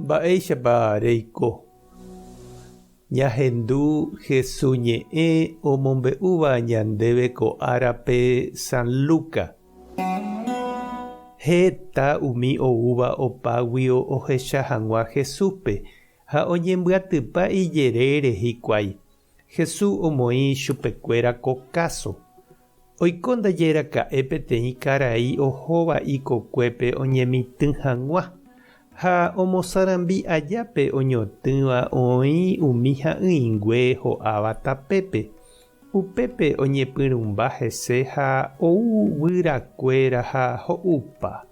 Mba'éichapa reiko? Ñahendu Hesu ñe'ẽ omombe'úva ñandéve ko árape San Luca. Heta umi oúva opáguio ohecha hag̃ua Jesúspe ha oñembyatypa ijerére hikuái. Jesús omoĩ chupekuéra ko káso. Oiko ndaje raka'e peteĩ karai ohóva ikokuépe oñemitỹ hag̃ua, ha omosarambi aja pe oñotỹva oĩ umi ha'ỹingue ho'áva tapépe. Upépe oñepyrũmba hese ha ou guyrakuéra ha ho'upa.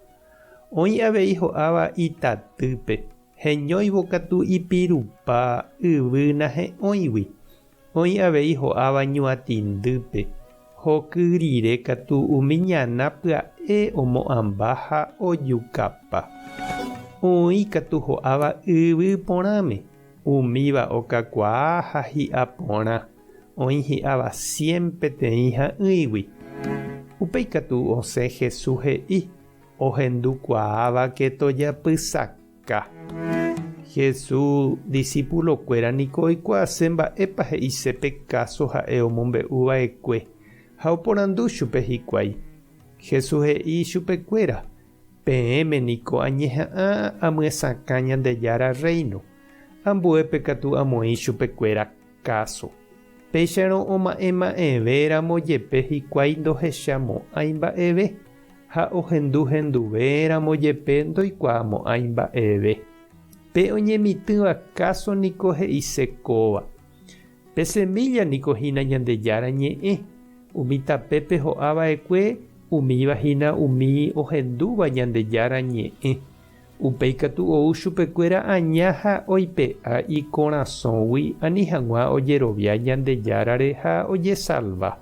Oĩ avei ho'áva itatýpe, heñóivo katu ipirupa yvy nahe'õigui. Oĩ avei ho'áva ñuatĩndýpe, hoky rire katu umi ñana pya'e omo'ãmba ha ojukapa. Oĩ katu ho'áva yvy porãme, umíva okakuaa ha hi'a porã, oĩ hi'áva cien peteĩ ha'ỹigui. Upéi katu osẽ Jesús he'i, Ohendukuaávake tojapysaka. Ka. Jesús disipulokuéra niko oikuaase mba'épa he'ise pe káso ha'e omombe'u va'ekue, ha oporandu chupe hikuái. Jesús he'i chupekuéra, Peẽme niko añeha'ã amyesakã Ñandejára Rréino, ambuépe katu amoĩ chupekuéra káso. Péicharõ oma'ẽma'ẽve ramo jepe hikuái ndohechamo'ãi mba'eve, ha ohendu henduve ramo jepe ndoikuaamo'ãi mba'eve. Pe oñemitỹva káso niko he'ise kóva. Pe semílla niko hína Ñandejára Ñe'ẽ, umi tapépe ho'a va'ekue umíva hína umi ohendúva Ñandejára Ñe'ẽ. Upéi katu ou chupekuéra aña ha oipe'a ikorasõgui ani hag̃ua ojerovia Ñandejárare ha ojesalva.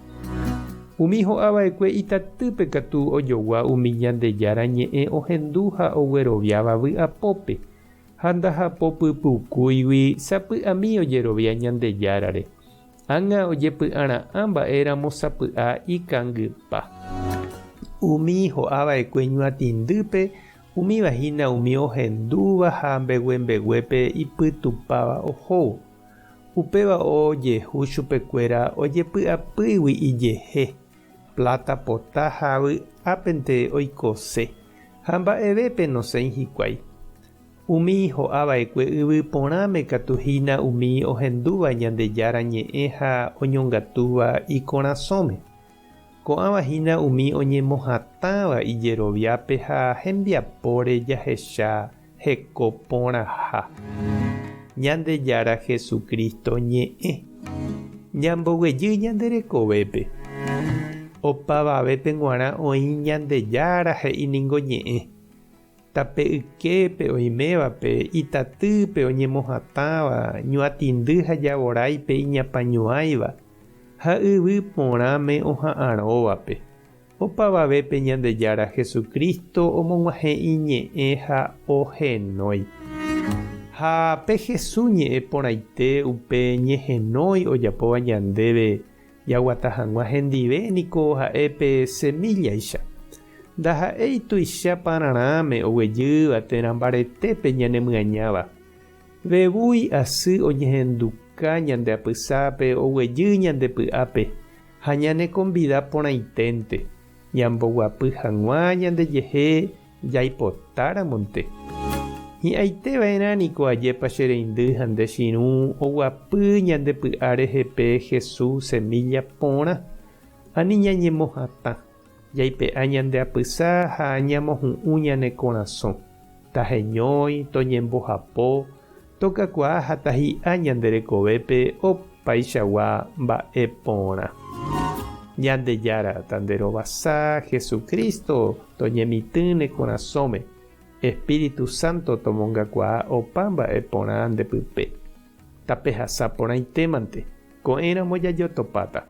Umi ho'a va'ekue itatýpe katu ojogua umi Ñandejára ñe'ẽ ohendu ha ogueroviáva vy'apópe, ha ndahapopypukúigui sapy'ami ojerovia Ñandejárare. Ág̃a ojepy'ara'ã mba'éramo sapy'a ikangypa. Umi ho'a va'ekue ñuatĩndýpe Umíva hína umi ohendúva ha mbeguembeguépe ipytupáva ohóvo. Upéva ojehu chupekuéra ojepy'apýigui ijehe, pláta pota ha vy'ápente oikose, ha mba'evépe nosẽi hikuái. Umi ho'a va'ekue yvy porãme katu hína umi ohendúva Ñandejára ñe'ẽ ha oñongatúva ikorasõme. Ko'ãva hína umi oñemohatãva ijeroviápe ha hembiapóre jahecha heko porãha. Ñandejára Jesucristo ñe'ẽ. Ñamboguejy ñande rekovépe. Opavavépe g̃uarã oĩ Ñandejára he'i ningo ñe'ẽ. Tape yképe oimévape, itatýpe oñemohatãva, ñuatĩndy ha javoráipe iñapañuãiva, ha yvy porãme oha'arõvape. Opavavépe Ñandejára Jesucristo omog̃uahẽ iñe'ẽ ha ohenói. Ha pe Jesús ñe'ẽ porãite upe ñehenói ojapóva ñandéve Jaguata hag̃ua hendive niko ha'e pe semíllaicha. Ndaha'éi tuicha pararãme oguejýva térã mbaretépe ñanemyañáva. Vevúi asy oñehenduka ñande apysápe oguejy ñande py'ápe ha ñanekombida porãiténte, ñamboguapy hag̃ua ñandejehe Jaipotáramonte. Hi'ãite va'erã niko ajépa che reindy ha nde chirũ oguapy ñande py'a rehe pe Jesús semilla porã. Ani ñañemohatã, jaipe'a ñande apysa ha ñamohu'ũ ñane korasõ. Taheñói, toñembohapo, tokakuaa ha tahi'a ñande rekovépe opaichagua mba'e porã. Ñandejára tanderovasa, Jesucristo toñemitỹ ne korasõme, Espíritu Santo tomongakuaa opa mba'e porã nde pype. Tapehasa porãitémante, ko'ẽramo jajotopáta.